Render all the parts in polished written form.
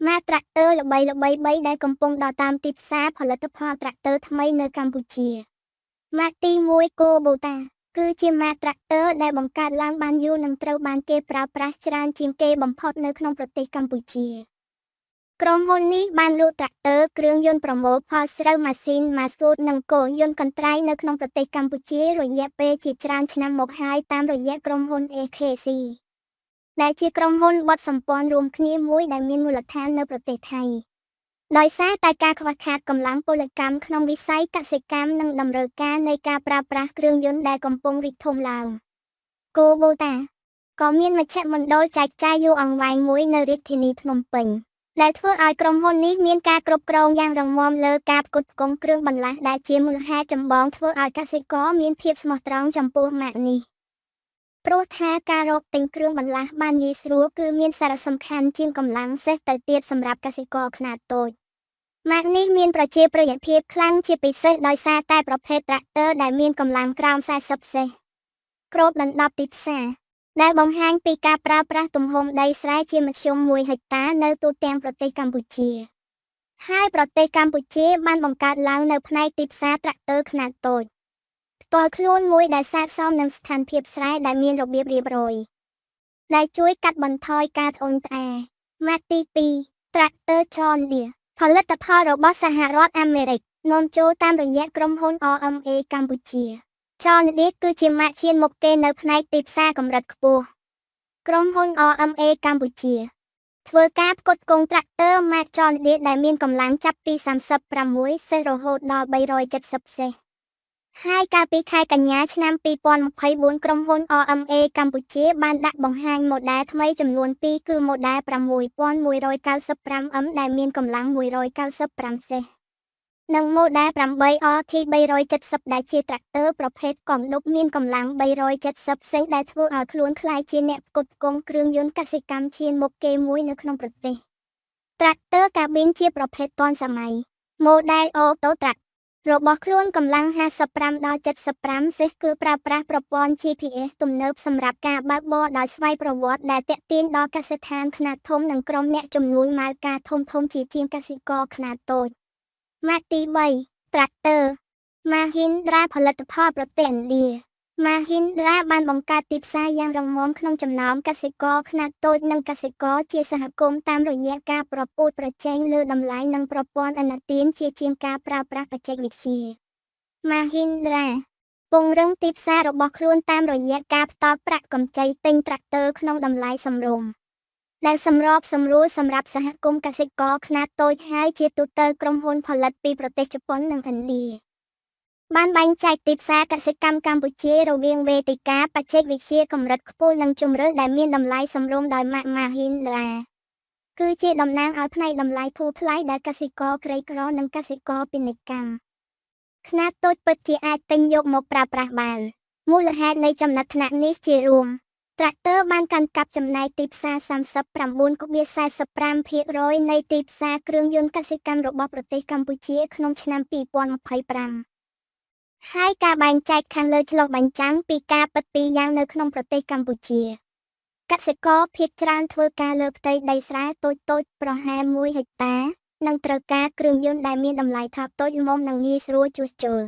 ម៉ាកត្រាក់ទ័រល្បីៗបីដែលកំពុងដល់តាមទីផ្សារផលិតផលត្រាក់ទ័រថ្មីនៅកម្ពុជាម៉ាកទី1 Kubota គឺជាម៉ាកត្រាក់ទ័រដែលបង្កើតឡើងបានយូរនិងត្រូវបានគេប្រើប្រាស់ច្រើនជាងគេបំផុតនៅក្នុងប្រទេសកម្ពុជាក្រុមហ៊ុននេះបានលក់ត្រាក់ទ័រគ្រឿងយន្តប្រមូលផលស្រូវម៉ាស៊ីនម៉ាស៊ូតនិងគោយន្តកន្ត្រៃនៅក្នុងប្រទេសកម្ពុជារយៈពេលជាច្រើនឆ្នាំមកហើយតាមរយៈក្រុមហ៊ុន AKC ដែលជាក្រុមហ៊ុនបុត្រសម្ព័ន្ធរួមគ្នាមួយដែលមានមូលដ្ឋាននៅប្រទេសថៃដោយសារតែការខ្វះខាតកម្លាំងពលកម្មក្នុងវិស័យកសិកម្មនិងតម្រូវការនៃការប្រើប្រាស់គ្រឿងយន្តដែលកំពុងរីកធំឡើង Kubota ក៏មានមជ្ឈមណ្ឌលចែកចាយយូរអង្វែងមួយនៅរាជធានីភ្នំពេញដែលធ្វើឲ្យក្រុមហ៊ុននេះមានការគ្រប់គ្រងយ៉ាងរឹងមាំលើការផ្គត់ផ្គង់គ្រឿងបន្លាស់ដែលជាមូលហេតុចម្បងធ្វើឲ្យកសិករមានភាពស្មោះត្រង់ចំពោះម៉ាកនេះព្រោះថាការរកទិញគ្រឿងបន្លាស់បានងាយស្រួលគឺមានសារៈសំខាន់ជាងកម្លាំងសេះទៅទៀតសម្រាប់កសិករខ្នាតតូចម៉ាកនេះមានប្រជាប្រិយភាពខ្លាំងជាពិសេសដោយសារតែប្រភេទត្រាក់ទ័រដែលមានកម្លាំងក្រោម40សេះគ្របដណ្ដប់ទីផ្សារដែលបង្ហាញពីការប្រើប្រាស់ទំហំដីស្រែជាមធ្យម1ហិកតានៅទូទាំងប្រទេសកម្ពុជាហើយប្រទេសកម្ពុជាបានបង្កើតឡើងនៅផ្នែកទីផ្សារត្រាក់ទ័រខ្នាតតូចផ្ទាល់ខ្លួនមួយដែលស័ក្តិសមនឹងស្ថានភាពស្រែដែលមានរបៀបរៀបរយដែលជួយកាត់បន្ថយការត្អូញត្អែម៉ាកទី2ត្រាក់ទ័រ John Deere ផលិតផលរបស់សហរដ្ឋអាមេរិកនាំចូលតាមរយៈក្រុមហ៊ុន RMA កម្ពុជា John Deere គឺជាម៉ាកឈានមុខគេនៅផ្នែកទីផ្សារកម្រិតខ្ពស់ក្រុមហ៊ុន RMA កម្ពុជាធ្វើការផ្គត់ផ្គង់ត្រាក់ទ័រម៉ាក John Deere ដែលមានកម្លាំងចាប់ពី36សេះរហូតដល់370សេះហើយកាលពីខែកញ្ញាឆ្នាំ2024ក្រុមហ៊ុន RMA កម្ពុជាបានដាក់បង្ហាញម៉ូដែលថ្មីចំនួន2គឺម៉ូដែល 6195M ដែលមានកម្លាំង195សេះនិងម៉ូដែល 8RT 370ដែលជាត្រាក់ទ័រប្រភេទកំដប់មានកម្លាំង370សេះដែលធ្វើឲ្យខ្លួនក្លាយជាអ្នកផ្គត់ផ្គង់គ្រឿងយន្តកសិកម្មឈានមុខគេមួយនៅក្នុងប្រទេសត្រាក់ទ័រកាប៊ីនជាប្រភេទទាន់សម័យម៉ូដែល Auto Trac របស់ខ្លួនកម្លាំង55ដល់75សេះគឺប្រើប្រាស់ប្រព័ន្ធ GPS ទំនើបសម្រាប់ការបើកបរដោយស្វ័យប្រវត្តិដែលទាក់ទាញដល់កសិដ្ឋានខ្នាតធំនិងក្រុមអ្នកជំនួញម៉ៅការធំៗជាជាងកសិករខ្នាតតូចម៉ាកទី3ត្រាក់ទ័រ Mahindra ផលិតផលប្រទេសឥណ្ឌា Mahindra បានបង្កើតទីផ្សារយ៉ាងរឹងមាំក្នុងចំណោមកសិករខ្នាតតូចនិងកសិករជាសហគមន៍តាមរយៈការប្រកួតប្រជែងលើតម្លៃនិងប្រព័ន្ធឥណទានជាជាងការប្រើប្រាស់បច្ចេកវិទ្យា Mahindra ពង្រឹងទីផ្សាររបស់ខ្លួនតាមរយៈការផ្ដល់ប្រាក់កម្ចីទិញត្រាក់ទ័រក្នុងតម្លៃសមរម្យដែលសម្របសម្រួលសម្រាប់សហគមន៍កសិករខ្នាតតូចហើយជាទូទៅក្រុមហ៊ុនផលិតពីប្រទេសជប៉ុននិងឥណ្ឌាបានបែងចែកទីផ្សារកសិកម្មកម្ពុជារវាងវេទិកាបច្ចេកវិទ្យាកម្រិតខ្ពស់និងជម្រើសដែលមានតម្លៃសមរម្យដោយម៉ាក Mahindra គឺជាតំណាងឲ្យផ្នែកតម្លៃធូរថ្លៃដែលកសិករក្រីក្រនិងកសិករពាណិជ្ជកម្មខ្នាតតូចពិតជាអាចទិញយកមកប្រើប្រាស់បានមូលហេតុនៃចំណាត់ថ្នាក់នេះជារួមត្រាក់ទ័របានកាន់កាប់ចំណែកទីផ្សារ39.45%នៃទីផ្សារគ្រឿងយន្តកសិកម្មរបស់ប្រទេសកម្ពុជាក្នុងឆ្នាំ2025ហើយការបែងចែកខាងលើឆ្លុះបញ្ចាំងពីការពិតពីរយ៉ាងនៅក្នុងប្រទេសកម្ពុជាកសិករភាគច្រើនធ្វើការលើផ្ទៃដីស្រែតូចៗប្រហែល1ហិកតានិងត្រូវការគ្រឿងយន្តដែលមានតម្លៃថោកតូចល្មមនិងងាយស្រួលជួសជុល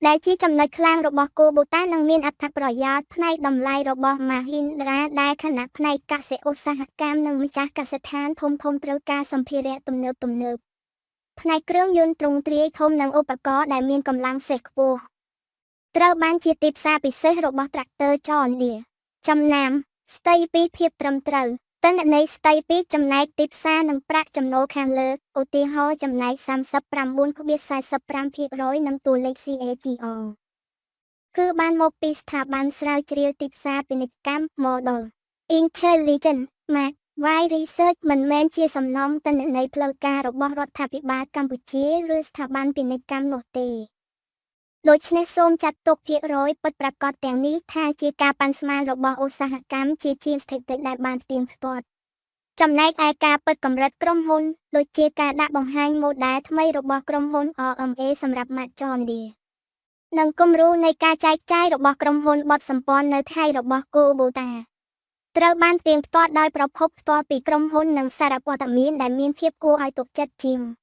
ដែលជាចំណុចខ្លាំងរបស់ Kubota និងមានអត្ថប្រយោជន៍ផ្នែកតម្លៃរបស់ Mahindra ដែលខណៈផ្នែកកសិឧស្សាហកម្មនិងម្ចាស់កសិដ្ឋានធំៗត្រូវការសម្ភារៈទំនើបៗផ្នែកគ្រឿងយន្តទ្រង់ទ្រាយធំនិងឧបករណ៍ដែលមានកម្លាំងសេះខ្ពស់ត្រូវបានជាទីផ្សារពិសេសរបស់ត្រាក់ទ័រ John Deere ចំណាំស្ដីពីភាពត្រឹមត្រូវទិន្នន័យស្ដីពីចំណែកទីផ្សារនិងប្រាក់ចំណូលខាងលើឧទាហរណ៍ចំណែក39.45%និងតួលេខ CAGR គឺបានមកពីស្ថាប័នស្រាវជ្រាវទីផ្សារពាណិជ្ជកម្ម Model Intelligent Mark Y Research មិនមែនជាសំណុំទិន្នន័យផ្លូវការរបស់រដ្ឋាភិបាលកម្ពុជាឬស្ថាប័នពាណិជ្ជកម្មនោះទេដូច្នេះសូមចាត់ទុកភាគរយពិតប្រាកដទាំងនេះថាជាការប៉ាន់ស្មានរបស់ឧស្សាហកម្មជាជាងស្ថិតិដែលបានផ្ទៀងផ្ទាត់ចំណែកឯការពិតកម្រិតក្រុមហ៊ុនដូចជាការដាក់បង្ហាញម៉ូដែលថ្មីរបស់ក្រុមហ៊ុន RMA សម្រាប់ម៉ាក John Deere និងគំរូនៃការចែកចាយរបស់ក្រុមហ៊ុនបុត្រសម្ព័ន្ធនៅថៃរបស់ Kubota ត្រូវបានផ្ទៀងផ្ទាត់ដោយប្រភពផ្ទាល់ពីក្រុមហ៊ុននិងសារព័ត៌មានដែលមានភាពគួរឲ្យទុកចិត្តជាង។